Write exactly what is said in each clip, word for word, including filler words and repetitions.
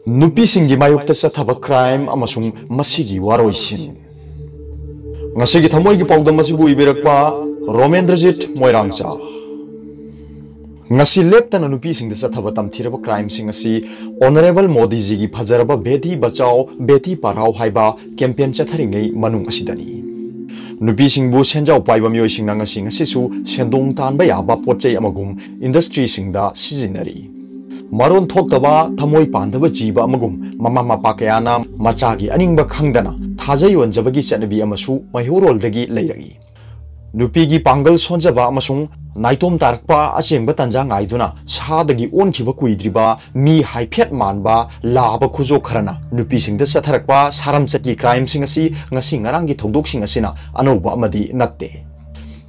ꯅꯨꯄꯤꯁꯤꯡꯒꯤ ꯃꯥꯌꯣꯛꯇ ꯆꯠꯊꯕ crime ꯑꯃꯁꯨꯡ ꯃꯁꯤꯒꯤ ꯋꯥꯔꯣꯏꯁꯤꯟ꯫ ꯉꯁꯤꯒꯤ ꯊꯃꯣꯏꯒꯤ ꯄꯥꯎꯗꯝ ꯑꯁꯤꯕꯨ ꯏꯕꯤꯔꯛꯄ ꯔꯣꯃꯦꯟꯗ꯭ꯔꯖꯤꯠ ꯃꯣꯏꯔꯥꯡꯆꯥ꯫ ꯉꯁꯤ ꯂꯦꯞꯇꯅ ꯅꯨꯄꯤꯁꯤꯡꯗ ꯆꯠꯊꯕ ꯇꯝꯊꯤꯔꯕ crimeꯁꯤꯡ ꯑꯁꯤ Honourable ꯃꯣꯗꯤꯖꯤꯒꯤ ꯐꯖꯔꯕ ꯕꯦꯇꯤ ꯕꯆꯥꯎ, ꯕꯦꯇꯤ ꯄꯔꯥꯎ ꯍꯥꯏꯕ campaign ꯆꯠꯊꯔꯤꯉꯩ ꯃꯅꯨꯡ ꯑꯁꯤꯗꯅꯤ꯫ ꯅꯨꯄꯤꯁꯤꯡꯕꯨ ꯁꯦꯟꯖꯥꯎ ꯄꯥꯏꯕ ꯃꯤꯑꯣꯏꯁꯤꯡꯅ ꯉꯁꯤ ꯉꯁꯤꯁꯨ ꯁꯦꯟꯗꯣꯡ ꯇꯥꯟꯕ ꯌꯥꯕ ꯄꯣꯠ ꯆꯩ ꯑꯃꯒꯨꯝ industryꯁꯤꯡꯗ ꯁꯤꯖꯤꯟꯅꯔꯤ꯫ ꯃꯔꯣꯟ ꯊꯣꯛꯇꯕ, ꯊꯃꯣꯏ ꯄꯥꯟꯗꯕ ꯖꯤꯕ ꯑꯃꯒꯨꯝ ꯃꯃꯥ ꯃꯄꯥ ꯀꯌꯥꯅ ꯃꯆꯥꯒꯤ ꯑꯅꯤꯡꯕ ꯈꯪꯗꯅ ꯊꯥꯖ ꯌꯣꯟꯖꯕꯒꯤ ꯆꯠꯅꯕꯤ ꯑꯃꯁꯨ ꯃꯩꯍꯧꯔꯣꯜꯗꯒꯤ ꯂꯩꯔꯛꯏ꯫ ꯅꯨꯄꯤꯒꯤ ꯄꯥꯡꯒꯜ ꯁꯣꯟꯖꯕ ꯑꯃꯁꯨꯡ ꯅꯥꯏꯇꯣꯝ ꯇꯥꯔꯛꯄ ꯑꯁꯦꯡꯕ ꯇꯥꯟꯖꯥ ꯉꯥꯏꯗꯨꯅ ꯁꯥꯗꯒꯤ ꯑꯣꯟꯈꯤꯕ ꯀꯨꯏꯗ꯭ꯔꯤꯕ ꯃꯤ ꯍꯥꯏꯐꯦꯠ ꯃꯥꯟꯕ ꯂꯥꯕ ꯈꯨꯖꯣꯛ ꯈꯔꯅ ꯅꯨꯄꯤꯁꯤꯡꯗ ꯆꯠꯊꯔꯛꯄ ꯁꯥꯔꯝꯆꯠꯀꯤ crimeꯁꯤꯡ ꯑꯁꯤ ꯉꯁꯤ ꯉꯔꯥꯡꯒꯤ ꯊꯧꯗꯣꯛꯁꯤꯡ ꯑꯁꯤꯅ ꯑꯅꯧꯕ ꯑꯃꯗꯤ ꯅꯠꯇꯦ꯫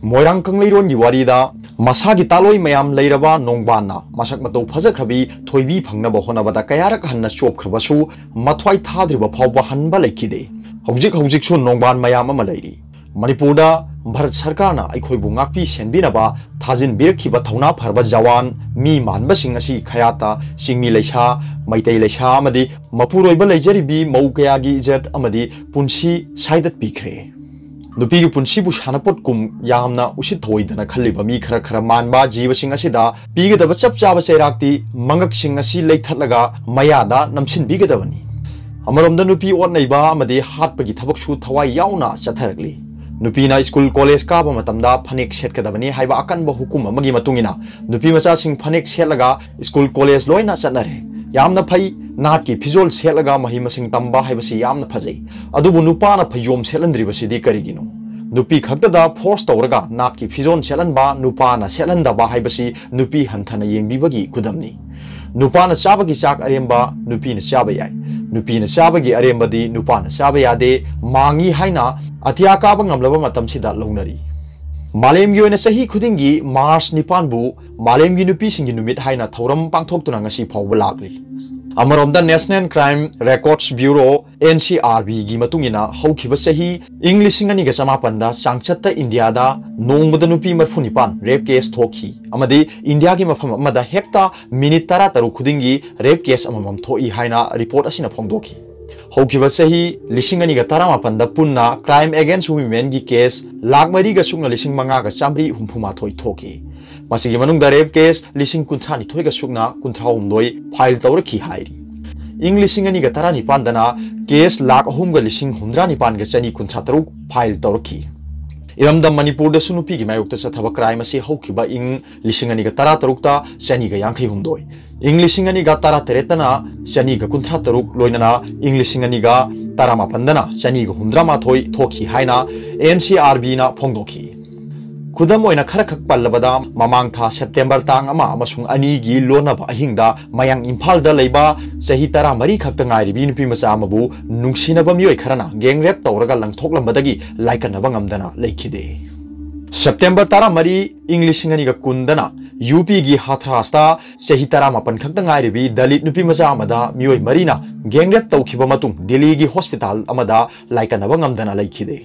ꯃꯣꯏꯔꯥꯡ ꯀꯪꯂꯩꯔꯣꯟꯒꯤ ꯋꯥꯔꯤꯗ ꯃꯁꯥꯒꯤ ꯇꯥꯂꯣꯏ ꯃꯌꯥꯝ ꯂꯩꯔꯕ ꯅꯣꯡꯕꯥꯟꯅ ꯃꯁꯛ ꯃꯇꯧ ꯐꯖꯈ꯭ꯔꯕꯤ ꯊꯣꯏꯕꯤ ꯐꯪꯅꯕ ꯍꯣꯠꯅꯕꯗ ꯀꯌꯥꯔꯛ ꯍꯟꯅ ꯆꯣꯞꯈ꯭ꯔꯕꯁꯨ ꯃꯊ꯭ꯋꯥꯏ ꯊꯥꯗ꯭ꯔꯤꯕ ꯐꯥꯎꯕ ꯍꯟꯕ ꯂꯩꯈꯤꯗꯦ꯫ ꯍꯧꯖꯤꯛ ꯍꯧꯖꯤꯛꯁꯨ ꯅꯣꯡꯕꯥꯟ ꯃꯌꯥꯝ ꯑꯃ ꯂꯩꯔꯤ꯫ ꯃꯅꯤꯄꯨꯔꯗ ꯚꯥꯔꯠ ꯁꯔꯀꯥꯔꯅ ꯑꯩꯈꯣꯏꯕꯨ ꯉꯥꯛꯄꯤ ꯁꯦꯟꯕꯤꯅꯕ ꯊꯥꯖꯤꯟꯕꯤꯔꯛꯈꯤꯕ ꯊꯧꯅꯥ ꯐꯔꯕ ꯖꯋꯥꯟ ꯃꯤ ꯃꯥꯟꯕꯁꯤꯡ ꯑꯁꯤ ꯈꯌꯥꯠꯇ ꯆꯤꯡꯃꯤ ꯂꯩꯁꯥ, ꯃꯩꯇꯩ ꯂꯩꯁꯥ ꯑꯃꯗꯤ ꯃꯄꯨꯔꯣꯏꯕ ꯂꯩꯖꯔꯤꯕꯤ ꯃꯧ ꯀꯌꯥꯒꯤ ꯏꯖꯠ ꯑꯃꯗꯤ ꯄꯨꯟꯁꯤ ꯁꯥꯏꯗꯠꯄꯤꯈ꯭ꯔꯦ꯫ ꯅꯨꯄꯤꯒꯤ ꯄꯨꯟꯁꯤꯕꯨ ꯁꯥꯟꯅꯄꯣꯠꯀꯨꯝ ꯌꯥꯝꯅ ꯎꯁꯤꯠ ꯊꯑꯣꯏꯗꯅ ꯈꯜꯂꯤꯕ ꯃꯤ ꯈꯔ ꯈꯔ ꯃꯥꯟꯕ ꯖꯤꯕꯁꯤꯡ ꯑꯁꯤꯗ ꯄꯤꯒꯗꯕ ꯆꯞ ꯆꯥꯕ ꯆꯩꯔꯥꯛꯇꯤ ꯃꯉꯛꯁꯤꯡ ꯑꯁꯤ ꯂꯩꯊꯠꯂꯒ ꯃꯌꯥꯗ ꯅꯝꯁꯤꯟꯕꯤꯒꯗꯕꯅꯤ꯫ ꯑꯃꯔꯣꯝꯗ ꯅꯨꯄꯤ ꯑꯣꯠ ꯅꯩꯕ ꯑꯃꯗꯤ ꯍꯥꯠꯄꯒꯤ ꯊꯕꯛꯁꯨ ꯊꯋꯥꯏ ꯌꯥꯎꯅ ꯆꯠꯊꯔꯛꯂꯤ꯫ ꯅꯨꯄꯤꯅ ꯁ꯭ꯀꯨꯜ ꯀꯣꯂꯦꯖ ꯀꯥꯕ ꯃꯇꯝꯗ ꯐꯅꯦꯛ ꯁꯦꯠꯀꯗꯕꯅꯤ ꯍꯥꯏꯕ ꯑꯀꯟꯕ ꯍꯨꯀꯨꯝ ꯑꯃꯒꯤ ꯃꯇꯨꯡ ꯏꯟꯅ ꯅꯨꯄꯤ ꯃꯆꯥꯁꯤꯡ ꯐꯅꯦꯛ ꯁꯦꯠꯂꯒ ꯁ꯭ꯀꯨꯜ ꯀꯣꯂꯦꯖ ꯂꯣꯏꯅ ꯆꯠꯅꯔꯦ꯫ ꯌꯥꯝꯅ ꯐꯩ, ꯅꯥꯠꯀꯤ ꯐꯤꯖꯣꯜ ꯁꯦꯠꯂꯒ ꯃꯍꯩ ꯃꯁꯤꯡ ꯇꯝꯕ ꯍꯥꯏꯕꯁꯤ ꯌꯥꯝꯅ ꯐꯖꯩ꯫ ꯑꯗꯨꯕꯨ ꯅꯨꯄꯥꯅ ꯐꯩꯖꯣꯝ ꯁꯦꯠꯍꯟꯗ꯭ꯔꯤꯕꯁꯤꯗꯤ ꯀꯔꯤꯒꯤꯅꯣ? ꯅꯨꯄꯤ ꯈꯛꯇꯗ force ꯇꯧꯔꯒ ꯅꯥꯠꯀꯤ ꯐꯤꯖꯣꯜ ꯁꯦꯠꯍꯟꯕ, ꯅꯨꯄꯥꯅ ꯁꯦꯠꯍꯟꯗꯕ ꯍꯥꯏꯕꯁꯤ ꯅꯨꯄꯤ ꯍꯟꯊꯅ ꯌꯦꯡꯕꯤꯕꯒꯤ ꯈꯨꯗꯝꯅꯤ꯫ ꯅꯨꯄꯥꯅ ꯆꯥꯕꯒꯤ ꯆꯥꯛ ꯑꯔꯦꯝꯕ ꯅꯨꯄꯤꯅ ꯆꯥꯕ ꯌꯥꯏ꯫ ꯅꯨꯄꯤꯅ ꯆꯥꯕꯒꯤ ꯑꯔꯦꯝꯕꯗꯤ ꯅꯨꯄꯥꯅ ꯆꯥꯕ ꯌꯥꯗꯦ, ꯃꯥꯡꯉꯤ ꯍꯥꯏꯅ ꯑꯇꯤꯌꯥ ꯀꯥꯕ ꯉꯝꯂꯕ ꯃꯇꯝꯁꯤꯗ ꯂꯧꯅꯔꯤ꯫ ꯃꯥꯂꯦꯝꯒꯤ ꯑꯣꯏꯅ ꯆꯍꯤ ꯈꯨꯗꯤꯡꯒꯤ ꯃꯥꯔꯆ ꯅꯤꯄꯥꯟꯕꯨ ꯃꯥꯂꯦꯝꯒꯤ ꯅꯨꯄꯤꯁꯤꯡꯒꯤ ꯅꯨꯃꯤꯠ ꯍꯥꯏꯅ ꯊꯧꯔꯝ ꯄꯥꯡꯊꯣꯛꯇꯨꯅ ꯉꯁꯤ ꯐꯥꯎꯕ ꯂꯥꯛꯂꯤ꯫ ꯑꯃꯔꯣꯝꯗ National Crime Records Bureau, N C R B ꯒꯤ ꯃꯇꯨꯡ ꯏꯟꯅ ꯍꯧꯈꯤꯕ ꯆꯍꯤ ꯏꯪ ꯂꯤꯁꯤꯡ ꯑꯅꯤꯒ ꯆꯃꯥꯄꯟꯗ ꯆꯥꯡꯆꯠꯇ ꯏꯟꯗꯤꯌꯥꯗ ꯅꯣꯡꯃꯗ ꯅꯨꯄꯤ ꯃꯔꯤꯐꯨ ꯅꯤꯄꯥꯟ rape case ꯊꯣꯛꯈꯤ ꯑꯃꯗꯤ ꯏꯟꯗꯤꯌꯥꯒꯤ ꯃꯐꯝ ꯑꯃꯗ ꯍꯦꯛꯇ ꯃꯤꯅꯤꯠ ꯇꯔꯥꯇꯔꯨꯛ ꯈꯨꯗꯤꯡꯒꯤ rape case ꯑꯃꯃꯝ ꯊꯣꯛꯏ ꯍꯥꯏꯅ report ꯑꯁꯤꯅ ꯐꯣꯡꯗꯣꯛꯈꯤ꯫ ꯍꯧꯈꯤꯕ ꯆꯍꯤ ꯂꯤꯁꯤꯡ ꯑꯅꯤꯒ ꯇꯔꯥꯃꯥꯄꯟꯗ ꯄꯨꯟꯅ crime against women ꯒꯤ case ꯂꯥꯈ ꯃꯔꯤꯒ ꯁꯨꯞꯅ ꯂꯤꯁꯤꯡ ꯃꯉꯥꯒ ꯆꯥꯃꯔꯤ ꯍꯨꯝꯐꯨ ꯃꯥꯊꯣꯏ ꯊꯣꯛꯈꯤ꯫ ꯃꯁꯤꯒꯤ ꯃꯅꯨꯡꯗ rape case ꯂꯤꯁꯤꯡ ꯀꯨꯟꯊ꯭ꯔꯥ ꯅꯤꯊꯣꯏꯒ ꯁꯨꯞꯅ ꯀꯨꯟꯊ꯭ꯔꯥ ꯍꯨꯝꯗꯣꯏ file ꯇꯧꯔꯛꯈꯤ ꯍꯥꯏꯔꯤ꯫ ꯏꯪ ꯂꯤꯁꯤꯡ ꯑꯅꯤꯒ ꯇꯔꯥꯅꯤꯄꯥꯟꯗꯅ case ꯂꯥꯈ ꯑꯍꯨꯝꯒ ꯂꯤꯁꯤꯡ ꯍꯨꯝꯗ꯭ꯔꯥ ꯅꯤꯄꯥꯟꯒ ꯆꯅꯤ ꯀꯨꯟꯊ꯭ꯔꯥ ꯇꯔꯨꯛ file ꯇꯧꯔꯛꯈꯤ꯫ ꯏꯔꯝꯗꯝ ꯃꯅꯤꯄꯨꯔꯗꯁꯨ ꯅꯨꯄꯤꯒꯤ ꯃꯥꯌꯣꯛꯇ ꯆꯠꯊꯕ crime ꯑꯁꯤ ꯍꯧꯈꯤꯕ ꯏꯪ ꯂꯤꯁꯤꯡ ꯑꯅꯤꯒ ꯇꯔꯥꯇꯔꯨꯛꯇ ꯆꯅꯤꯒ ꯌꯥꯡꯈꯩ ꯍꯨꯝꯗꯣꯏ, ꯏꯪ ꯂꯤꯁꯤꯡ ꯑꯅꯤꯒ ꯇꯔꯥꯇꯔꯦꯠꯇꯅ ꯆꯅꯤꯒ ꯀꯨꯟꯊ꯭ꯔꯥ ꯇꯔꯨꯛ, ꯂꯣꯏꯅꯅ ꯏꯪ ꯂꯤꯁꯤꯡ ꯑꯅꯤꯒ ꯇꯔꯥꯃꯥꯄꯟꯗꯅ ꯆꯅꯤꯒ ꯍꯨꯝꯗ꯭ꯔꯥ ꯃꯥꯊꯣꯏ ꯊꯣꯛꯈꯤ ꯍꯥꯏꯅ N C R B ꯅ ꯐꯣꯡꯗꯣꯛꯈꯤ꯫ ꯈꯨꯗꯝ ꯑꯣꯏꯅ ꯈꯔꯈꯛ ꯄꯜꯂꯕꯗ, ꯃꯃꯥꯡ ꯊꯥ September ꯇꯥꯡ ꯑꯃ ꯑꯃꯁꯨꯡ ꯑꯅꯤꯒꯤ ꯂꯣꯟꯅꯕ ꯑꯍꯤꯡꯗ ꯃꯌꯥꯡ ꯏꯝꯐꯥꯜꯗ ꯂꯩꯕ ꯆꯍꯤ ꯇꯔꯥꯃꯔꯤ ꯈꯛꯇ ꯉꯥꯏꯔꯤꯕꯤ ꯅꯨꯄꯤ ꯃꯆꯥ ꯑꯃꯕꯨ ꯅꯨꯡꯁꯤꯅꯕ ꯃꯤꯑꯣꯏ ꯈꯔꯅ gang rape ꯇꯧꯔꯒ ꯂꯪꯊꯣꯛꯂꯝꯕꯗꯒꯤ ꯂꯥꯏꯀꯠꯅꯕ ꯉꯝꯗꯅ ꯂꯩꯈꯤꯗꯦ꯫ September ꯇꯔꯥꯃꯔꯤ, ꯏꯪ ꯂꯤꯁꯤꯡ ꯑꯅꯤꯒ ꯀꯨꯟꯗꯅ ꯌꯨ ꯄꯤꯒꯤ ꯍꯥꯊ꯭ꯔꯥꯁꯇ ꯆꯍꯤ ꯇꯔꯥꯃꯥꯄꯟ ꯈꯛꯇ ꯉꯥꯏꯔꯤꯕꯤ ꯗꯂꯤꯠ ꯅꯨꯄꯤ ꯃꯆꯥ ꯑꯃꯗ ꯃꯤꯑꯣꯏ ꯃꯔꯤꯅ gang rape ꯇꯧꯈꯤꯕ ꯃꯇꯨꯡ ꯗꯤꯜꯂꯤꯒꯤ hospital ꯑꯃꯗ ꯂꯥꯏꯀꯠꯅꯕ ꯉꯝꯗꯅ ꯂꯩꯈꯤꯗꯦ꯫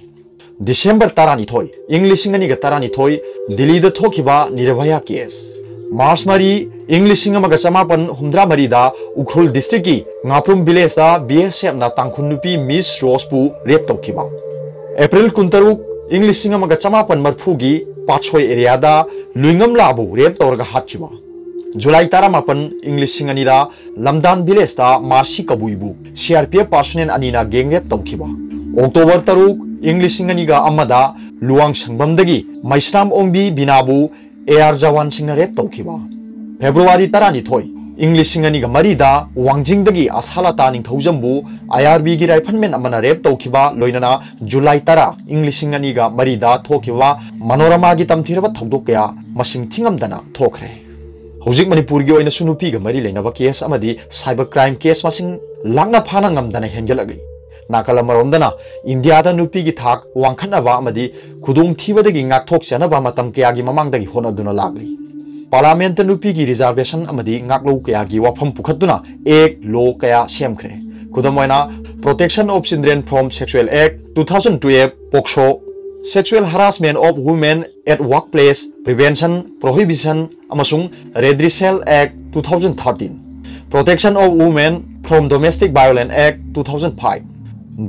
December ꯇꯔꯥꯅꯤꯊꯣꯏ, ꯏꯪ ꯂꯤꯁꯤꯡ ꯑꯅꯤꯒ ꯇꯔꯥꯅꯤꯊꯣꯏ, ꯗꯤꯜꯂꯤꯗ ꯊꯣꯛꯈꯤꯕ ꯅꯤꯔꯚꯌꯥ case꯫ March ꯃꯔꯤ, ꯏꯪ ꯂꯤꯁꯤꯡ ꯑꯃꯒ ꯆꯃꯥꯄꯟ ꯍꯨꯝꯗ꯭ꯔꯥ ꯃꯔꯤꯗ ꯎꯈ꯭ꯔꯨꯜ district ꯀꯤ ꯉꯥꯄ꯭ꯔꯨꯝ village ꯇ B S F ꯅ ꯇꯥꯡꯈꯨꯜ ꯅꯨꯄꯤ Miss Rose ꯄꯨ rape ꯇꯧꯈꯤꯕ꯫ April ꯀꯨꯟꯇꯔꯨꯛ, ꯏꯪ ꯂꯤꯁꯤꯡ ꯑꯃꯒ ꯆꯃꯥꯄꯟ ꯃꯔꯤꯐꯨꯒꯤ ꯄꯥꯠꯁꯣꯏ area ꯗ ꯂꯨꯏꯉꯝꯂꯥꯕꯨ rape ꯇꯧꯔꯒ ꯍꯥꯠꯈꯤꯕ꯫ July ꯇꯔꯥꯃꯥꯄꯟ, ꯏꯪ ꯂꯤꯁꯤꯡ ꯑꯅꯤꯗ ꯂꯝꯗꯥꯟ village ꯇ ꯃꯥꯔꯁꯤ ꯀꯕꯨꯏꯕꯨ C R P F personnel ꯑꯅꯤꯅ gang rape ꯇꯧꯈꯤꯕ꯫ October ꯇꯔꯨꯛ, ꯏꯪ ꯂꯤꯁꯤꯡ ꯑꯅꯤꯒ ꯑꯃꯗ ꯂꯨꯋꯥꯡ ꯁꯪꯕꯝꯗꯒꯤ ꯃꯩꯁꯅꯥꯝ ꯑꯣꯡꯕꯤ ꯕꯤꯅꯥꯕꯨ A R ꯖꯋꯥꯟꯁꯤꯡꯅ rape ꯇꯧꯈꯤꯕ꯫ February ꯇꯔꯥꯅꯤꯊꯣꯏ, ꯏꯪ ꯂꯤꯁꯤꯡ ꯑꯅꯤꯒ ꯃꯔꯤꯗ ꯋꯥꯡꯖꯤꯡꯗꯒꯤ ꯑꯁꯥꯂꯇꯥ ꯅꯤꯡꯊꯧꯖꯝꯕꯨ I R B ꯒꯤ rifleman ꯑꯃꯅ rape ꯇꯧꯈꯤꯕ, ꯂꯣꯏꯅꯅ July ꯇꯔꯥ, ꯏꯪ ꯂꯤꯁꯤꯡ ꯑꯅꯤꯒ ꯃꯔꯤꯗ ꯊꯣꯛꯈꯤꯕ ꯃꯅꯣꯔꯃꯥꯒꯤ ꯇꯝꯊꯤꯔꯕ ꯊꯧꯗꯣꯛ ꯀꯌꯥ ꯃꯁꯤꯡ ꯊꯤꯉꯝꯗꯅ ꯊꯣꯛꯈ꯭ꯔꯦ꯫ ꯍꯧꯖꯤꯛ ꯃꯅꯤꯄꯨꯔꯒꯤ ꯑꯣꯏꯅꯁꯨ ꯅꯨꯄꯤꯒ ꯃꯔꯤ ꯂꯩꯅꯕ case ꯑꯃꯗꯤ cyber crime case ꯃꯁꯤꯡ ꯂꯥꯛꯅ ꯐꯥꯅ ꯉꯝꯗꯅ ꯍꯦꯟꯒꯠꯂꯛꯂꯤ꯫ ꯅꯥꯀꯜ ꯑꯃꯔꯣꯝꯗꯅ ꯏꯟꯗꯤꯌꯥꯗ ꯅꯨꯄꯤꯒꯤ ꯊꯥꯛ ꯋꯥꯡꯈꯠꯅꯕ ꯑꯃꯗꯤ ꯈꯨꯗꯣꯡꯊꯤꯕꯗꯒꯤ ꯉꯥꯛꯊꯣꯛꯆꯅꯕ ꯃꯇꯝ ꯀꯌꯥꯒꯤ ꯃꯃꯥꯡꯗꯒꯤ ꯍꯣꯠꯅꯗꯨꯅ ꯂꯥꯛꯂꯤ꯫ Parliament ꯇ ꯅꯨꯄꯤꯒꯤ reservation ꯑꯃꯗꯤ ꯉꯥꯛꯂꯧ ꯀꯌꯥꯒꯤ ꯋꯥꯐꯝ ꯄꯨꯈꯠꯇꯨꯅ Act, Law ꯀꯌꯥ ꯁꯦꯝꯈ꯭ꯔꯦ꯫ ꯈꯨꯗꯝ ꯑꯣꯏꯅ, Protection of Children from Sexual Act two thousand twelve, POCSO, Sexual Harassment of Women at Workplace, Prevention, Prohibition ꯑꯃꯁꯨꯡ Redressal Act two thousand thirteen, Protection of Women from Domestic Violence Act two thousand five,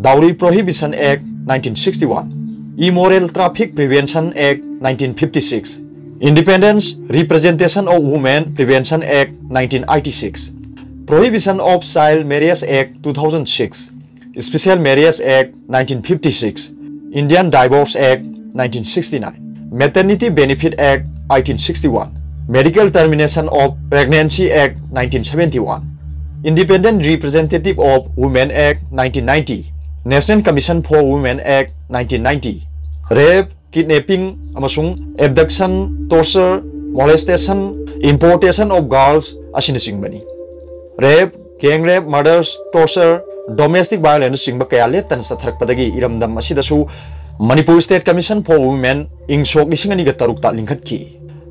Dowry Prohibition Act nineteen sixty-one, Immoral Traffic Prevention Act nineteen fifty-six, Independent Representation of Women Prevention Act nineteen eighty-six, Prohibition of Child Marriage Act two thousand six, Special Marriage Act nineteen fifty-six, Indian Divorce Act nineteen sixty-nine, Maternity Benefit Act eighteen sixty-one, Medical Termination of Pregnancy Act nineteen seventy-one, Independent Representative of Women Act nineteen ninety, National Commission for Women Act nineteen ninety, Rape, Kidnapping ꯑꯃꯁꯨꯡ Abduction, Torture, Molestation, Importation of Girls ꯑꯁꯤꯅꯆꯤꯡꯕꯅꯤ꯫ Rape, gang rape, murders, torture, domestic violence ꯆꯤꯡꯕ ꯀꯌꯥ ꯂꯦꯞꯇꯅ ꯆꯠꯊꯔꯛꯄꯗꯒꯤ ꯏꯔꯝꯗꯝ ꯑꯁꯤꯗꯁꯨ Manipur State Commission for Women ꯏꯪ ꯁꯣꯛ ꯂꯤꯁꯤꯡ ꯑꯅꯤꯒ ꯇꯔꯨꯛꯇ ꯂꯤꯡꯈꯠꯈꯤ꯫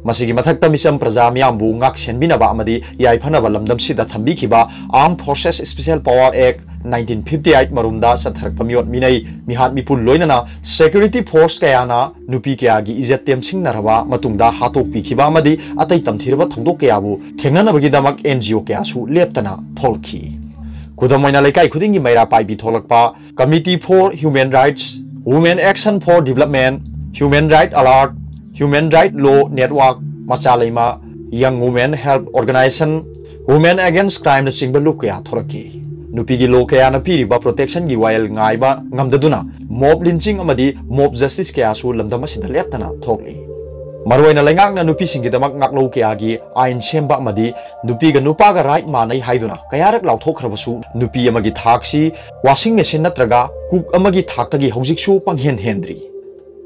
ꯃꯁꯤꯒꯤ ꯃꯊꯛꯇ ꯃꯤꯆꯝ ꯄ꯭ꯔꯖꯥ ꯃꯤꯌꯥꯝꯕꯨ ꯉꯥꯛ ꯁꯦꯟꯕꯤꯅꯕ ꯑꯃꯗꯤ ꯌꯥꯏꯐꯅꯕ ꯂꯝꯗꯝꯁꯤꯗ ꯊꯝꯕꯤꯈꯤꯕ Armed Forces Special Power Act nineteen fifty eight ꯃꯔꯨꯝꯗ ꯆꯠꯊꯔꯛꯄ ꯃꯤꯑꯣꯠ ꯃꯤꯅꯩ, ꯃꯤꯍꯥꯠ ꯃꯤꯄꯨꯟ ꯂꯣꯏꯅꯅ security force ꯀꯌꯥꯅ ꯅꯨꯄꯤ ꯀꯌꯥꯒꯤ ꯏꯖꯠ ꯇꯦꯝꯁꯤꯡꯅꯔꯕ ꯃꯇꯨꯡꯗ ꯍꯥꯠꯇꯣꯛꯄꯤꯈꯤꯕ ꯑꯃꯗꯤ ꯑꯇꯩ ꯇꯝꯊꯤꯔꯕ ꯊꯧꯗꯣꯛ ꯀꯌꯥꯕꯨ ꯊꯦꯡꯅꯅꯕꯒꯤꯗꯃꯛ N G O ꯀꯌꯥꯁꯨ ꯂꯦꯞꯇꯅ ꯊꯣꯛꯂꯛꯈꯤ꯫ ꯈꯨꯗꯝ ꯑꯣꯏꯅ, ꯂꯩꯀꯥꯏ ꯈꯨꯗꯤꯡꯒꯤ ꯃꯩꯔꯥ ꯄꯥꯏꯕꯤ ꯊꯣꯛꯂꯛꯄ, Committee for Human Rights, Women Action for Development, Human Right Alert, Human Right Law Network, ꯃꯆꯥ ꯂꯩꯃ, Young Women Help Organization, Women Against Crime ꯅꯆꯤꯡꯕ ꯂꯨꯞ ꯀꯌꯥ ꯊꯣꯔꯛꯈꯤ꯫ ꯅꯨꯄꯤꯒꯤ law ꯀꯌꯥꯅ ꯄꯤꯔꯤꯕ protection ꯒꯤ ꯋꯥꯌꯦꯜ ꯉꯥꯏꯕ ꯉꯝꯗꯗꯨꯅ mob lynching ꯑꯃꯗꯤ mob justice ꯀꯌꯥꯁꯨ ꯂꯝꯗꯝ ꯑꯁꯤꯗ ꯂꯦꯞꯇꯅ ꯊꯣꯛꯂꯤ꯫ ꯃꯔꯨꯑꯣꯏꯅ ꯂꯩꯉꯥꯛꯅ ꯅꯨꯄꯤꯁꯤꯡꯒꯤꯗꯃꯛ ꯉꯥꯛꯂꯧ ꯀꯌꯥꯒꯤ ꯑꯥꯏꯟ ꯁꯦꯝꯕ ꯑꯃꯗꯤ ꯅꯨꯄꯤꯒ ꯅꯨꯄꯥꯒ right ꯃꯥꯟꯅꯩ ꯍꯥꯏꯗꯨꯅ ꯀꯌꯥꯔꯛ ꯂꯥꯎꯊꯣꯛꯈ꯭ꯔꯕꯁꯨ, ꯅꯨꯄꯤ ꯑꯃꯒꯤ ꯊꯥꯛꯁꯤ washing machine ꯅꯠꯇ꯭ꯔꯒ cook ꯑꯃꯒꯤ ꯊꯥꯛꯇꯒꯤ ꯍꯧꯖꯤꯛꯁꯨ ꯄꯪꯍꯦꯟ ꯍꯦꯟꯗ꯭ꯔꯤ꯫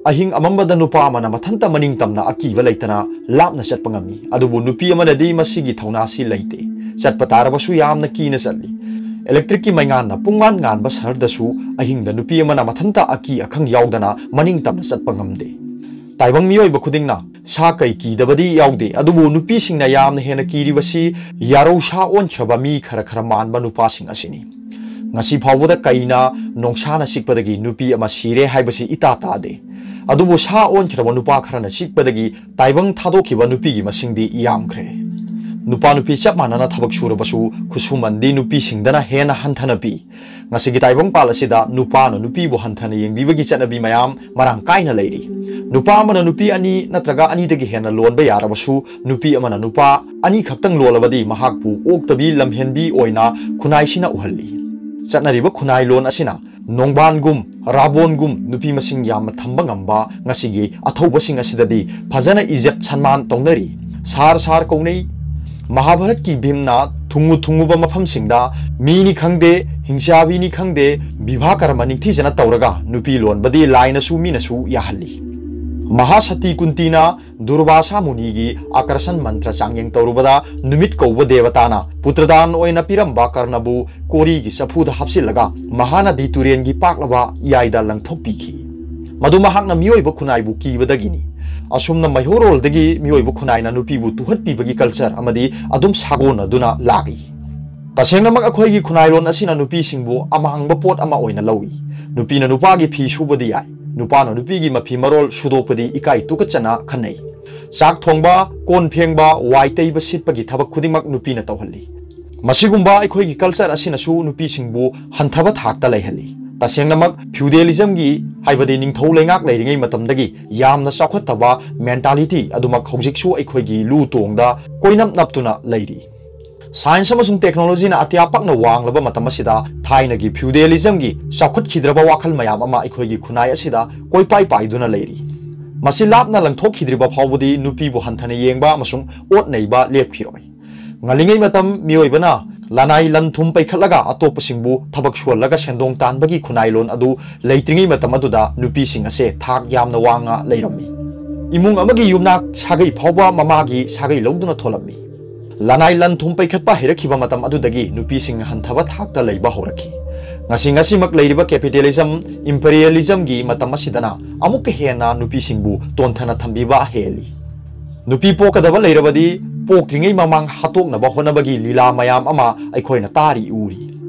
ꯑꯍꯤꯡ ꯑꯃꯝꯕꯗ ꯅꯨꯄꯥ ꯑꯃꯅ ꯃꯊꯟꯇ ꯃꯅꯤꯡ ꯇꯝꯅ ꯑꯀꯤꯕ ꯂꯩꯇꯅ ꯂꯥꯞꯅ ꯆꯠꯄ ꯉꯝꯃꯤ, ꯑꯗꯨꯕꯨ ꯅꯨꯄꯤ ꯑꯃꯅꯗꯤ ꯃꯁꯤꯒꯤ ꯊꯧꯅꯥꯁꯤ ꯂꯩꯇꯦ꯫ ꯆꯠꯄ ꯇꯥꯔꯕꯁꯨ ꯌꯥꯝꯅ ꯀꯤꯅ ꯆꯠꯂꯤ꯫ Electric ꯀꯤ ꯃꯩꯉꯥꯟꯅ ꯄꯨꯡꯉꯥꯟ ꯉꯥꯟꯕ ꯁꯍꯔꯗꯁꯨ ꯑꯍꯤꯡꯗ ꯅꯨꯄꯤ ꯑꯃꯅ ꯃꯊꯟꯇ ꯑꯀꯤ ꯑꯈꯪ ꯌꯥꯎꯗꯅ ꯃꯅꯤꯡ ꯇꯝꯅ ꯆꯠꯄ ꯉꯝꯗꯦ꯫ ꯇꯥꯏꯕꯪ ꯃꯤꯑꯣꯏꯕ ꯈꯨꯗꯤꯡꯅ ꯁꯥ ꯀꯩ ꯀꯤꯗꯕꯗꯤ ꯌꯥꯎꯗꯦ, ꯑꯗꯨꯕꯨ ꯅꯨꯄꯤꯁꯤꯡꯅ ꯌꯥꯝꯅ ꯍꯦꯟꯅ ꯀꯤꯔꯤꯕꯁꯤ ꯌꯥꯔꯧ ꯁꯥ ꯑꯣꯟꯈ꯭ꯔꯕ ꯃꯤ ꯈꯔ ꯈꯔ ꯃꯥꯟꯕ ꯅꯨꯄꯥꯁꯤꯡ ꯑꯁꯤꯅꯤ꯫ ꯉꯁꯤ ꯐꯥꯎꯕꯗ ꯀꯩꯅ ꯅꯣꯡꯁꯥꯅ ꯆꯤꯛꯄꯗꯒꯤ ꯅꯨꯄꯤ ꯑꯃ ꯁꯤꯔꯦ ꯍꯥꯏꯕꯁꯤ ꯏꯇꯥ ꯇꯥꯗꯦ꯫ ꯑꯗꯨꯕꯨ ꯁꯥ ꯑꯣꯟꯈ꯭ꯔꯕ ꯅꯨꯄꯥ ꯈꯔꯅ ꯆꯤꯛꯄꯗꯒꯤ ꯇꯥꯏꯕꯪ ꯊꯥꯗꯣꯛꯈꯤꯕ ꯅꯨꯄꯤꯒꯤ ꯃꯁꯤꯡꯗꯤ ꯌꯥꯝꯈ꯭ꯔꯦ꯫ ꯅꯨꯄꯥ ꯅꯨꯄꯤ ꯆꯞ ꯃꯥꯟꯅꯅ ꯊꯕꯛ ꯁꯨꯔꯕꯁꯨ ꯈꯨꯠꯁꯨꯃꯟꯗꯤ ꯅꯨꯄꯤꯁꯤꯡꯗꯅ ꯍꯦꯟꯅ ꯍꯟꯊꯅ ꯄꯤ꯫ ꯉꯁꯤꯒꯤ ꯇꯥꯏꯕꯪꯄꯥꯜ ꯑꯁꯤꯗ ꯅꯨꯄꯥꯅ ꯅꯨꯄꯤꯕꯨ ꯍꯟꯊꯅ ꯌꯦꯡꯕꯤꯕꯒꯤ ꯆꯠꯅꯕꯤ ꯃꯌꯥꯝ ꯃꯔꯥꯡ ꯀꯥꯏꯅ ꯂꯩꯔꯤ꯫ ꯅꯨꯄꯥ ꯑꯃꯅ ꯅꯨꯄꯤ ꯑꯅꯤ ꯅꯠꯇ꯭ꯔꯒ ꯑꯅꯤꯗꯒꯤ ꯍꯦꯟꯅ ꯂꯣꯟꯕ ꯌꯥꯔꯕꯁꯨ, ꯅꯨꯄꯤ ꯑꯃꯅ ꯅꯨꯄꯥ ꯑꯅꯤꯈꯛꯇꯪ ꯂꯣꯜꯂꯕꯗꯤ ꯃꯍꯥꯛꯄꯨ ꯑꯣꯛꯇꯕꯤ ꯂꯝꯍꯦꯟꯕꯤ ꯑꯣꯏꯅ ꯈꯨꯟꯅꯥꯏꯁꯤꯅ ꯎꯍꯜꯂꯤ꯫ ꯆꯠꯅꯔꯤꯕ ꯈꯨꯟꯅꯥꯏ ꯂꯣꯟ ꯑꯁꯤꯅ ꯅꯣꯡꯕꯥꯟꯒꯨꯝ, ꯔꯥꯕꯣꯟꯒꯨꯝ ꯅꯨꯄꯤ ꯃꯁꯤꯡ ꯌꯥꯝꯅ ꯊꯝꯕ ꯉꯝꯕ ꯉꯁꯤꯒꯤ ꯑꯊꯧꯕꯁꯤꯡ ꯑꯁꯤꯗꯗꯤ ꯐꯖꯅ ꯏꯖꯠ ꯁꯟꯃꯥꯟ ꯇꯧꯅꯔꯤ꯫ ꯁꯥꯔ ꯁꯥꯔ ꯀꯧꯅꯩ꯫ ꯃꯍꯥꯚꯥꯔꯠꯀꯤ ꯚꯤꯝꯅ ꯊꯨꯡꯉꯨ ꯊꯨꯡꯉꯨꯕ ꯃꯐꯝꯁꯤꯡꯗ ꯃꯤꯅꯤ ꯈꯪꯗꯦ, ꯍꯤꯡꯆꯥꯕꯤꯅꯤ ꯈꯪꯗꯦ, ꯕꯤꯚꯥ ꯀꯔꯃ ꯅꯤꯡꯊꯤꯖꯅ ꯇꯧꯔꯒ ꯅꯨꯄꯤ ꯂꯣꯟꯕꯗꯤ ꯂꯥꯏꯅꯁꯨ ꯃꯤꯅꯁꯨ ꯌꯥꯍꯜꯂꯤ꯫ ꯃꯍꯥꯁꯇꯤ ꯀꯨꯟꯇꯤꯅ ꯗꯨꯔꯚꯥꯁꯥ ꯃꯨꯅꯤꯒꯤ ꯑꯀꯔꯁꯟ ꯃꯟꯇ꯭ꯔ ꯆꯥꯡꯌꯦꯡ ꯇꯧꯔꯨꯕꯗ ꯅꯨꯃꯤꯠ ꯀꯧꯕ ꯗꯦꯕꯇꯥꯅ ꯄꯨꯇ꯭ꯔꯗꯥꯟ ꯑꯣꯏꯅ ꯄꯤꯔꯝꯕ ꯀꯔꯅꯕꯨ ꯀꯣꯔꯤꯒꯤ ꯆꯐꯨꯗ ꯍꯥꯞꯆꯤꯜꯂꯒ ꯃꯍꯥꯅꯗꯤ ꯇꯨꯔꯦꯟꯒꯤ ꯄꯥꯛꯂꯕ ꯏꯌꯥꯏꯗ ꯂꯪꯊꯣꯛꯄꯤꯈꯤ꯫ ꯃꯗꯨ ꯃꯍꯥꯛꯅ ꯃꯤꯑꯣꯏꯕ ꯈꯨꯟꯅꯥꯏꯕꯨ ꯀꯤꯕꯗꯒꯤꯅꯤ꯫ ꯑꯁꯨꯝꯅ ꯃꯩꯍꯧꯔꯣꯜꯗꯒꯤ ꯃꯤꯑꯣꯏꯕ ꯈꯨꯟꯅꯥꯏꯅ ꯅꯨꯄꯤꯕꯨ ꯇꯨꯍꯠꯄꯤꯕꯒꯤ ꯀꯜꯆꯔ ꯑꯃꯗꯤ ꯑꯗꯨꯝ ꯁꯥꯒꯣꯟꯅꯗꯨꯅ ꯂꯥꯛꯏ꯫ ꯇꯁꯦꯡꯅꯃꯛ ꯑꯩꯈꯣꯏꯒꯤ ꯈꯨꯟꯅꯥꯏꯔꯣꯟ ꯑꯁꯤꯅ ꯅꯨꯄꯤꯁꯤꯡꯕꯨ ꯑꯃꯥꯡꯕ ꯄꯣꯠ ꯑꯃ ꯑꯣꯏꯅ ꯂꯧꯏ꯫ ꯅꯨꯄꯤꯅ ꯅꯨꯄꯥꯒꯤ ꯐꯤ ꯁꯨꯕꯗꯤ ꯌꯥꯏ, ꯅꯨꯄꯥꯅ ꯅꯨꯄꯤꯒꯤ ꯃꯐꯤ ꯃꯔꯣꯜ ꯁꯨꯗꯣꯛꯄꯗꯤ ꯏꯀꯥꯏ ꯇꯨꯀꯠꯆꯅ ꯈꯟꯅꯩ꯫ ꯆꯥꯛ ꯊꯣꯡꯕ, ꯀꯣꯟ ꯐꯦꯡꯕ, ꯋꯥꯏ ꯇꯩꯕ ꯁꯤꯠꯄꯒꯤ ꯊꯕꯛ ꯈꯨꯗꯤꯡꯃꯛ ꯅꯨꯄꯤꯅ ꯇꯧꯍꯜꯂꯤ꯫ ꯃꯁꯤꯒꯨꯝꯕ ꯑꯩꯈꯣꯏꯒꯤ ꯀꯜꯆꯔ ꯑꯁꯤꯅꯁꯨ ꯅꯨꯄꯤꯁꯤꯡꯕꯨ ꯍꯟꯊꯕ ꯊꯥꯛꯇ ꯂꯩꯍꯜꯂꯤ꯫ ꯇꯁꯦꯡꯅꯃꯛ ꯐ꯭ꯌꯨꯗꯦꯂꯤꯖꯝꯒꯤ, ꯍꯥꯏꯕꯗꯤ ꯅꯤꯡꯊꯧ ꯂꯩꯉꯥꯛ ꯂꯩꯔꯤꯉꯩ ꯃꯇꯝꯗꯒꯤ ꯌꯥꯝꯅ ꯆꯥꯎꯈꯠꯇꯕ ꯃꯦꯟꯇꯥꯂꯤꯇꯤ ꯑꯗꯨꯃꯛ ꯍꯧꯖꯤꯛꯁꯨ ꯑꯩꯈꯣꯏꯒꯤ ꯂꯨ ꯇꯣꯡꯗ ꯀꯣꯏꯅꯞ ꯅꯞꯇꯨꯅ ꯂꯩꯔꯤ꯫ ꯁꯥꯏꯟꯁ ꯑꯃꯁꯨꯡ ꯇꯦꯛꯅꯣꯂꯣꯖꯤꯅ ꯑꯇꯤꯌꯥ ꯄꯥꯛꯅ ꯋꯥꯡꯂꯕ ꯃꯇꯝ ꯑꯁꯤꯗ ꯊꯥꯏꯅꯒꯤ ꯐ꯭ꯌꯨꯗꯦꯂꯤꯖꯝꯒꯤ ꯆꯥꯎꯈꯠꯈꯤꯗ꯭ꯔꯕ ꯋꯥꯈꯜ ꯃꯌꯥꯝ ꯑꯃ ꯑꯩꯈꯣꯏꯒꯤ ꯈꯨꯟꯅꯥꯏ ꯑꯁꯤꯗ ꯀꯣꯏꯄꯥꯏ ꯄꯥꯏꯗꯨꯅ ꯂꯩꯔꯤ꯫ ꯃꯁꯤ ꯂꯥꯞꯅ ꯂꯪꯊꯣꯛꯈꯤꯗ꯭ꯔꯤꯕ ꯐꯥꯎꯕꯗꯤ ꯅꯨꯄꯤꯕꯨ ꯍꯟꯊꯅ ꯌꯦꯡꯕ ꯑꯃꯁꯨꯡ ꯑꯣꯠ ꯅꯩꯕ ꯂꯦꯞꯈꯤꯔꯣꯏ꯫ ꯉꯜꯂꯤꯉꯩ ꯃꯇꯝ ꯃꯤꯑꯣꯏꯕꯅ ꯂꯅꯥꯏ ꯂꯟ ꯊꯨꯝ ꯄꯩꯈꯠꯂꯒ ꯑꯇꯣꯞꯄꯁꯤꯡꯕꯨ ꯊꯕꯛ ꯁꯨꯍꯜꯂꯒ ꯁꯦꯟꯗꯣꯡ ꯇꯥꯟꯕꯒꯤ ꯈꯨꯟꯅꯥꯏꯂꯣꯟ ꯑꯗꯨ ꯂꯩꯇ꯭ꯔꯤꯉꯩ ꯃꯇꯝ ꯑꯗꯨꯗ ꯅꯨꯄꯤꯁꯤꯡ ꯑꯁꯦ ꯊꯥꯛ ꯌꯥꯝꯅ ꯋꯥꯡꯅ ꯂꯩꯔꯝꯃꯤ꯫ ꯏꯃꯨꯡ ꯑꯃꯒꯤ ꯌꯨꯝꯅꯥꯛ ꯁꯥꯒꯩ ꯐꯥꯎꯕ ꯃꯃꯥꯒꯤ ꯁꯥꯒꯩ ꯂꯧꯗꯨꯅ ꯊꯣꯜꯂꯝꯃꯤ꯫ ꯂꯅꯥꯏ ꯂꯟ ꯊꯨꯝ ꯄꯩꯈꯠꯄ ꯍꯩꯔꯛꯈꯤꯕ ꯃꯇꯝ ꯑꯗꯨꯗꯒꯤ ꯅꯨꯄꯤꯁꯤꯡ ꯍꯟꯊꯕ ꯊꯥꯛꯇ ꯂꯩꯕ ꯍꯧꯔꯛꯈꯤ꯫ ꯉꯁꯤ ꯉꯁꯤꯃꯛ ꯂꯩꯔꯤꯕ ꯀꯦꯄꯤꯇꯦꯂꯤꯖꯝ, ꯏꯝꯄꯔꯤꯌꯦꯂꯤꯖꯝꯒꯤ ꯃꯇꯝ ꯑꯁꯤꯗꯅ ꯑꯃꯨꯛꯀ ꯍꯦꯟꯅ ꯅꯨꯄꯤꯁꯤꯡꯕꯨ ꯇꯣꯟꯊꯅ ꯊꯝꯕꯤꯕ ꯍꯦꯜꯂꯤ꯫ ꯅꯨꯄꯤ ꯄꯣꯛꯀꯗꯕ ꯂꯩꯔꯕꯗꯤ ꯄꯣꯛꯇ꯭ꯔꯤꯉꯩ ꯃꯃꯥꯡ ꯍꯥꯠꯇꯣꯛꯅꯕ ꯍꯣꯠꯅꯕꯒꯤ ꯂꯤꯂꯥ ꯃꯌꯥꯝ ꯑꯃ ꯑꯩꯈꯣꯏꯅ ꯇꯥꯔꯤ ꯎꯔꯤ꯫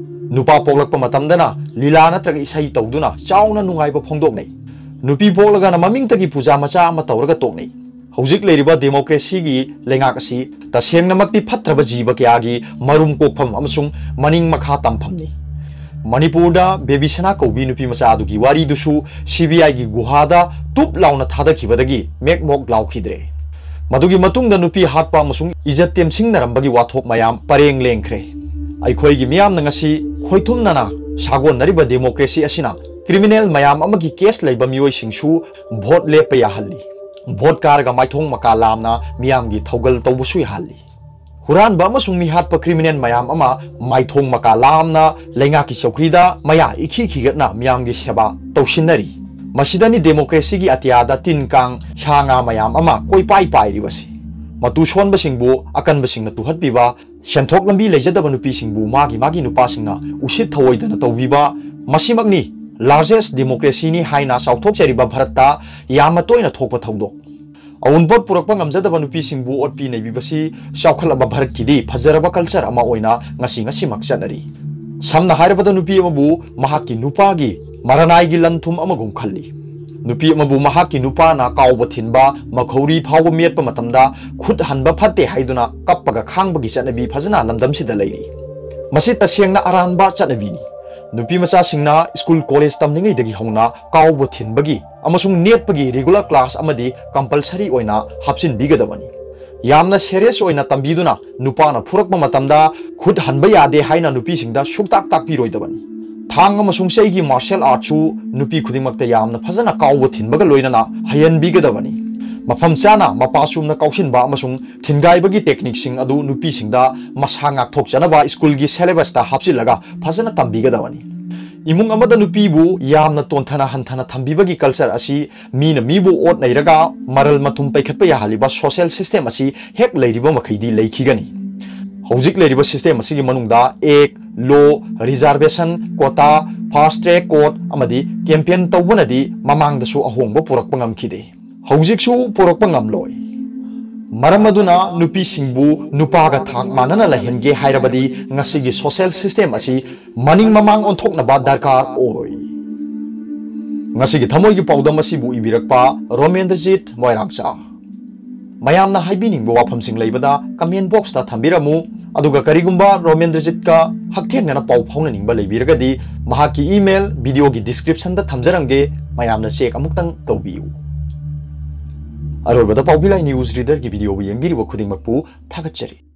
ꯅꯨꯄꯥ ꯄꯣꯛꯂꯛꯄ ꯃꯇꯝꯗꯅ ꯂꯤꯂꯥ ꯅꯠꯇ꯭ꯔꯒ ꯏꯁꯩ ꯇꯧꯗꯨꯅ ꯆꯥꯎꯅ ꯅꯨꯡꯉꯥꯏꯕ ꯐꯣꯡꯗꯣꯛꯅꯩ꯫ ꯅꯨꯄꯤ ꯄꯣꯛꯂꯒꯅ ꯃꯃꯤꯡꯇꯒꯤ ꯄꯨꯖꯥ ꯃꯆꯥ ꯑꯃ ꯇꯧꯔꯒ ꯇꯣꯛꯅꯩ꯫ ꯍꯧꯖꯤꯛ ꯂꯩꯔꯤꯕ ꯗꯦꯃꯣꯀ꯭ꯔꯦꯁꯤꯒꯤ ꯂꯩꯉꯥꯛ ꯑꯁꯤ ꯇꯁꯦꯡꯅꯃꯛꯇꯤ ꯐꯠꯇ꯭ꯔꯕ ꯖꯤꯕ ꯀꯌꯥꯒꯤ ꯃꯔꯨꯝ ꯀꯣꯛꯐꯝ ꯑꯃꯁꯨꯡ ꯃꯅꯤꯡ ꯃꯈꯥ ꯇꯝꯐꯝꯅꯤ꯫ ꯃꯅꯤꯄꯨꯔꯗ ꯕꯦꯕꯤ ꯁꯅꯥ ꯀꯧꯕꯤ ꯅꯨꯄꯤ ꯃꯆꯥ ꯑꯗꯨꯒꯤ ꯋꯥꯔꯤꯗꯨꯁꯨ ꯁꯤ ꯕꯤ ꯑꯥꯏꯒꯤ ꯒꯨꯍꯥꯗ ꯇꯨꯞ ꯂꯥꯎꯅ ꯊꯥꯗꯈꯤꯕꯗꯒꯤ ꯃꯦꯛꯃꯣꯛ ꯂꯥꯎꯈꯤꯗ꯭ꯔꯦ꯫ ꯃꯗꯨꯒꯤ ꯃꯇꯨꯡꯗ ꯅꯨꯄꯤ ꯍꯥꯠꯄ ꯑꯃꯁꯨꯡ ꯏꯖꯠ ꯇꯦꯝꯁꯤꯡꯅꯔꯝꯕꯒꯤ ꯋꯥꯊꯣꯛ ꯃꯌꯥꯝ ꯄꯔꯦꯡ ꯂꯦꯡꯈ꯭ꯔꯦ꯫ ꯑꯩꯈꯣꯏꯒꯤ ꯃꯤꯌꯥꯝꯅ ꯉꯁꯤ ꯈꯣꯏꯊꯨꯝꯅꯅ ꯁꯥꯒꯣꯟꯅꯔꯤꯕ ꯗꯦꯃꯣꯀ꯭ꯔꯦꯁꯤ ꯑꯁꯤꯅ ꯀ꯭ꯔꯤꯃꯤꯅꯦꯜ ꯃꯌꯥꯝ ꯑꯃꯒꯤ ꯀꯦꯁ ꯂꯩꯕ ꯃꯤꯑꯣꯏꯁꯤꯡꯁꯨ ꯚꯣꯠ ꯂꯦꯞꯄ ꯌꯥꯍꯜꯂꯤ꯫ ꯚꯣꯠ ꯀꯥꯔꯒ ꯃꯥꯏꯊꯣꯡ ꯃꯀꯥ ꯂꯥꯝꯅ ꯃꯤꯌꯥꯝꯒꯤ ꯊꯧꯒꯜ ꯇꯧꯕꯁꯨ ꯌꯥꯍꯜꯂꯤ꯫ ꯍꯨꯔꯥꯟꯕ ꯑꯃꯁꯨꯡ ꯃꯤꯍꯥꯠꯄ ꯀ꯭ꯔꯤꯃꯤꯅꯦꯜ ꯃꯌꯥꯝ ꯑꯃ ꯃꯥꯏꯊꯣꯡ ꯃꯀꯥ ꯂꯥꯝꯅ ꯂꯩꯉꯥꯛꯀꯤ ꯆꯧꯀ꯭ꯔꯤꯗ ꯃꯌꯥ ꯏꯈꯤ ꯈꯤꯒꯠꯅ ꯃꯤꯌꯥꯝꯒꯤ ꯁꯦꯕꯥ ꯇꯧꯁꯤꯟꯅꯔꯤ꯫ ꯃꯁꯤꯗꯅꯤ ꯗꯦꯃꯣꯀ꯭ꯔꯦꯁꯤꯒꯤ ꯑꯇꯤꯌꯥꯗ ꯇꯤꯟ ꯀꯥꯡ, ꯁꯥ ꯉꯥ ꯃꯌꯥꯝ ꯑꯃ ꯀꯣꯏꯄꯥꯏ ꯄꯥꯏꯔꯤꯕꯁꯤ꯫ ꯃꯇꯨ ꯁꯣꯟꯕꯁꯤꯡꯕꯨ ꯑꯀꯟꯕꯁꯤꯡꯅ ꯇꯨꯍꯠꯄꯤꯕ, ꯁꯦꯟꯊꯣꯛ ꯂꯝꯕꯤ ꯂꯩꯖꯗꯕ ꯅꯨꯄꯤꯁꯤꯡꯕꯨ ꯃꯥꯒꯤ ꯃꯥꯒꯤ ꯅꯨꯄꯥꯁꯤꯡꯅ ꯎꯁꯤꯠ ꯊꯑꯣꯏꯗꯅ ꯇꯧꯕꯤꯕ, ꯃꯁꯤꯃꯛꯅꯤ ꯂꯥꯔꯖꯦꯁ ꯗꯦꯃꯣꯀ꯭ꯔꯦꯁꯤꯅꯤ ꯍꯥꯏꯅ ꯆꯥꯎꯊꯣꯛꯆꯔꯤꯕ ꯚꯥꯔꯠꯇ ꯌꯥꯝꯅ ꯇꯣꯏꯅ ꯊꯣꯛꯄ ꯊꯧꯗꯣꯛ꯫ ꯑꯎꯟꯄꯣꯠ ꯄꯨꯔꯛꯄ ꯉꯝꯖꯗꯕ ꯅꯨꯄꯤꯁꯤꯡꯕꯨ ꯑꯣꯠꯄꯤ ꯅꯩꯕꯤꯕꯁꯤ ꯆꯥꯎꯈꯠꯂꯕ ꯚꯥꯔꯠꯀꯤꯗꯤ ꯐꯖꯔꯕ ꯀꯜꯆꯔ ꯑꯃ ꯑꯣꯏꯅ ꯉꯁꯤ ꯉꯁꯤꯃꯛ ꯆꯠꯅꯔꯤ꯫ ꯁꯝꯅ ꯍꯥꯏꯔꯕꯗ, ꯅꯨꯄꯤ ꯑꯃꯕꯨ ꯃꯍꯥꯛꯀꯤ ꯅꯨꯄꯥꯒꯤ ꯃꯔꯅꯥꯏꯒꯤ ꯂꯟ ꯊꯨꯝ ꯑꯃꯒꯨꯝ ꯈꯜꯂꯤ꯫ ꯅꯨꯄꯤ ꯑꯃꯕꯨ ꯃꯍꯥꯛꯀꯤ ꯅꯨꯄꯥꯅ ꯀꯥꯎꯕ ꯊꯤꯟꯕ, ꯃꯈꯧꯔꯤ ꯐꯥꯎꯕ ꯃꯦꯠꯄ ꯃꯇꯝꯗ ꯈꯨꯠ ꯍꯟꯕ ꯐꯠꯇꯦ ꯍꯥꯏꯗꯨꯅ ꯀꯞꯄꯒ ꯈꯥꯡꯕꯒꯤ ꯆꯠꯅꯕꯤ ꯐꯖꯅ ꯂꯝꯗꯝꯁꯤꯗ ꯂꯩꯔꯤ꯫ ꯃꯁꯤ ꯇꯁꯦꯡꯅ ꯑꯔꯥꯟꯕ ꯆꯠꯅꯕꯤꯅꯤ꯫ ꯅꯨꯄꯤ ꯃꯆꯥꯁꯤꯡꯅ ꯁ꯭ꯀꯨꯜ ꯀꯣꯂꯦꯖ ꯇꯝꯂꯤꯉꯩꯗꯒꯤ ꯍꯧꯅ ꯀꯥꯎꯕ ꯊꯤꯟꯕꯒꯤ ꯑꯃꯁꯨꯡ ꯅꯦꯠꯄꯒꯤ ꯔꯤꯒꯨꯂꯔ ꯀ꯭ꯂꯥꯁ ꯑꯃꯗꯤ ꯀꯝꯄꯜꯁꯔꯤ ꯑꯣꯏꯅ ꯍꯥꯞꯆꯤꯟꯕꯤꯒꯗꯕꯅꯤ꯫ ꯌꯥꯝꯅ ꯁꯦꯔꯤꯌꯁ ꯑꯣꯏꯅ ꯇꯝꯕꯤꯗꯨꯅ ꯅꯨꯄꯥꯅ ꯐꯨꯔꯛꯄ ꯃꯇꯝꯗ ꯈꯨꯠ ꯍꯟꯕ ꯌꯥꯗꯦ ꯍꯥꯏꯅ ꯅꯨꯄꯤꯁꯤꯡꯗ ꯁꯨꯛꯇꯥꯛ ꯇꯥꯛꯄꯤꯔꯣꯏꯗꯕꯅꯤ꯫ ꯊꯥꯡ ꯑꯃꯁꯨꯡ ꯆꯩꯒꯤ ꯃꯥꯔꯁꯤꯌꯦꯜ ꯑꯥꯔꯠꯁꯨ ꯅꯨꯄꯤ ꯈꯨꯗꯤꯡꯃꯛꯇ ꯌꯥꯝꯅ ꯐꯖꯅ ꯀꯥꯎꯕ ꯊꯤꯟꯕꯒ ꯂꯣꯏꯅꯅ ꯍꯩꯍꯟꯕꯤꯒꯗꯕꯅꯤ꯫ ꯃꯐꯝ ꯆꯥꯅ ꯃꯄꯥ ꯆꯨꯝꯅ ꯀꯥꯎꯁꯤꯟꯕ ꯑꯃꯁꯨꯡ ꯊꯤꯟꯒꯥꯏꯕꯒꯤ ꯇꯦꯛꯅꯤꯛꯁꯤꯡ ꯑꯗꯨ ꯅꯨꯄꯤꯁꯤꯡꯗ ꯃꯁꯥ ꯉꯥꯛꯊꯣꯛꯆꯅꯕ ꯁ꯭ꯀꯨꯜꯒꯤ ꯁꯦꯂꯦꯕꯁꯇ ꯍꯥꯞꯆꯤꯜꯂꯒ ꯐꯖꯅ ꯇꯝꯕꯤꯒꯗꯕꯅꯤ꯫ ꯏꯃꯨꯡ ꯑꯃꯗ ꯅꯨꯄꯤꯕꯨ ꯌꯥꯝꯅ ꯇꯣꯟꯊꯅ ꯍꯟꯊꯅ ꯊꯝꯕꯤꯕꯒꯤ ꯀꯜꯆꯔ ꯑꯁꯤ ꯃꯤꯅ ꯃꯤꯕꯨ ꯑꯣꯠ ꯅꯩꯔꯒ ꯃꯔꯜ ꯃꯊꯨꯝ ꯄꯩꯈꯠꯄ ꯌꯥꯍꯜꯂꯤꯕ ꯁꯣꯁꯤꯌꯦꯜ ꯁꯤꯁꯇꯦꯝ ꯑꯁꯤ ꯍꯦꯛ ꯂꯩꯔꯤꯕ ꯃꯈꯩꯗꯤ ꯂꯩꯈꯤꯒꯅꯤ꯫ ꯍꯧꯖꯤꯛ ꯂꯩꯔꯤꯕ ꯁꯤꯁꯇꯦꯝ ꯑꯁꯤꯒꯤ ꯃꯅꯨꯡꯗ ꯑꯦꯛ, ꯂꯣ, ꯔꯤꯖꯥꯔꯕꯦꯁꯟ, ꯀꯣꯇꯥ, ꯐꯥꯁ ꯇ꯭ꯔꯦꯛ ꯀꯣꯔꯠ ꯑꯃꯗꯤ ꯀꯦꯝꯄꯦꯟ ꯇꯧꯕꯅꯗꯤ ꯃꯃꯥꯡꯗꯁꯨ ꯑꯍꯣꯡꯕ ꯄꯨꯔꯛꯄ ꯉꯝꯈꯤꯗꯦ꯫ ꯍꯧꯖꯤꯛꯁꯨ ꯄꯨꯔꯛꯄ ꯉꯝꯂꯣꯏ꯫ ꯃꯔꯝ ꯑꯗꯨꯅ ꯅꯨꯄꯤꯁꯤꯡꯕꯨ ꯅꯨꯄꯥꯒ ꯊꯥꯛ ꯃꯥꯟꯅꯅ ꯂꯩꯍꯟꯒꯦ ꯍꯥꯏꯔꯕꯗꯤ ꯉꯁꯤꯒꯤ social system ꯑꯁꯤ ꯃꯅꯤꯡ ꯃꯃꯥꯡ ꯑꯣꯟꯊꯣꯛꯅꯕ ꯗꯔꯀꯥꯔ ꯑꯣꯏ꯫ ꯉꯁꯤꯒꯤ ꯊꯃꯣꯏꯒꯤ ꯄꯥꯎꯗꯝ ꯑꯁꯤꯕꯨ ꯏꯕꯤꯔꯛꯄ ꯔꯣꯃꯦꯟꯗ꯭ꯔꯖꯤꯠ ꯃꯣꯏꯔꯥꯡꯆꯥ꯫ ꯃꯌꯥꯝꯅ ꯍꯥꯏꯕꯤꯅꯤꯡꯕ ꯋꯥꯐꯝꯁꯤꯡ ꯂꯩꯕꯗ comment box ꯇ ꯊꯝꯕꯤꯔꯝꯃꯨ꯫ ꯑꯗꯨꯒ ꯀꯔꯤꯒꯨꯝꯕ ꯔꯣꯃꯦꯟꯗ꯭ꯔꯖꯤꯠꯀ ꯍꯛꯊꯦꯡꯅꯅ ꯄꯥꯎ ꯐꯥꯎꯅꯅꯤꯡꯕ ꯂꯩꯕꯤꯔꯒꯗꯤ ꯃꯍꯥꯛꯀꯤ email video ꯒꯤ description ꯗ ꯊꯝꯖꯔꯝꯒꯦ, ꯃꯌꯥꯝꯅ check ꯑꯃꯨꯛꯇꯪ ꯇꯧꯕꯤꯌꯨ꯫ ꯑꯔꯣꯏꯕꯗ ꯄꯥꯎꯕꯤꯂꯥꯏ news reader ꯒꯤ video ꯕꯨ ꯌꯦꯡꯕꯤꯔꯤꯕ ꯈꯨꯗꯤꯡꯃꯛꯄꯨ ꯊꯥꯒꯠꯆꯔꯤ꯫